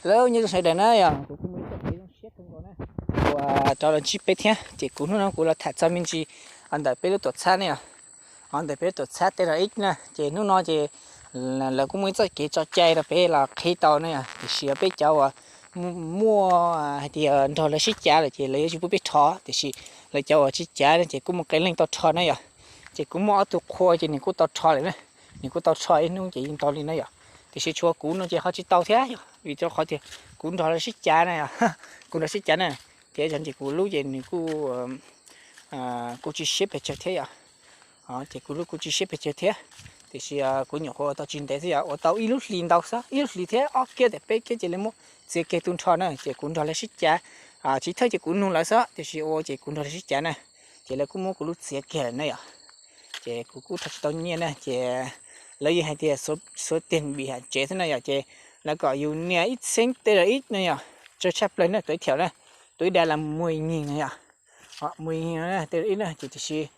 Hello nyob zoo sawv daws na yog, kuv kuj muaj ib txoj kev zoo siab kawg nkaus na, uas rov los ntsib peb thiab. Ces kuv hnub no kuv los tham txog me ntsis ntawm peb lub tuam txhab ne yog, ntawm peb lub tuam txhab T R X na. Ces hnub no ces lawv kuj muaj ib txoj kev tso cai rau peb los qhib tau na yog, tiam sis peb cov uas muaj hais tias nrog lawv sib cav lawm ces lawv yuav tsis pub peb rho, tiam sis lawv cov uas tsis cav ces kuj muaj qee leej tau rho na yog. Ces kuv muaj ob tug qhua ces nws kuj tau rho lawm na, nws kuj tau rho ib hnub ces yeej tau li na yog. Tiam sis tshuav kuv no ces ho tsis tau thiab yog, vim rau qhov tias kuv nrog lawv sib cav na yog, kuv nrog sib cav na, ces yog ces kuv lub ces nws kuj kuj tsis siab pes tsawg thiab yog. Ces kuv lub kuj tsis siab pes tsawg thiab, tiam sis kuv nyuam qhuav ua tau tsis ntev xwb yog, ua tau ib lub hlis ntau xwb, ib lub hlis thiab ob kiab tias peb kiab ces lawv muab txiav kiag tus nrho na, ces kuv nrog lawv sib cav. Tsis thawj ces kuv nug lawv xwb, tiam sis ua ces kuv nrog lawv sib cav na, ces lawv kuj muab kuv lub txiav kiag lawm na yog. Ces kuv kuj rho tsis tau nyiaj na, ces lawv yeej hais tias xuav tiag npis ham tsev xwb na yog, ces lawv kom yus nias ib txheeb T R X na yog, tsawg tshaj plaws na, tus ib thiam na, tus ib dav las mus ib nyig na yog, mus ib nyig na T R X na, ces tiam sis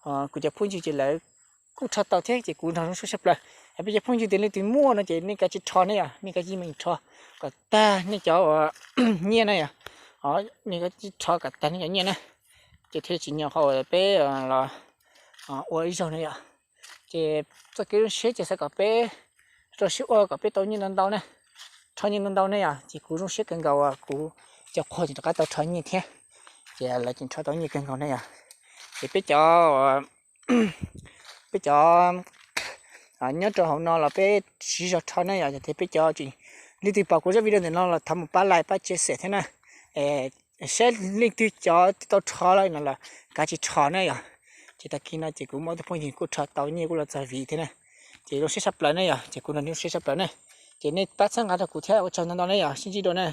kuv cov phooj ywg ces lawv kuj rho tau thiab, ces kuv nrog zoo siab tshaj plaws. Peb cov phooj ywg tias leej twg muaj no ces nej kav tsij rho ne yog, nej kav tsij meem rho kom tag nej cov nyiaj na yog, nej kav tsij rho kom tag nej cov nyiaj na, ces thiaj tsim nyog qhov uas peb los ua ib zaug na yog. Ces txoj kev zoo siab ces xav kom peb rau siab ua kom peb tau nyiaj ntau ntau na, rho nyiaj ntau ntau ne yog, ces kuv zoo siab kawg nkaus uas kuv cov qhua tseem rov qab tau rho nyiaj thiab, ces lawv tseem rho tau nyiaj kawg nkaus ne yog. Ces peb cov peb cov nyob rau hauv no los peb siv zog rho na yog, yog tias peb cov tseem, leej twg pom kuv zaj video ntawm no los thov mus pab like pab share thiab na, saib leej twg cov tau rho lawm no los kav tsij rho na yog. Ces tag kis no ces kuv muaj ob tug phooj ywg kuj rho tau nyiaj kuj los txog viv thiab na, ces zoo siab tshaj plaws na yog, ces kuv nrog nej zoo siab tshaj plaws na. Ces nej pab txhawb nqa rau kuv thiab, ua tsaug ntau ntau na yog, sib ntsib dua na.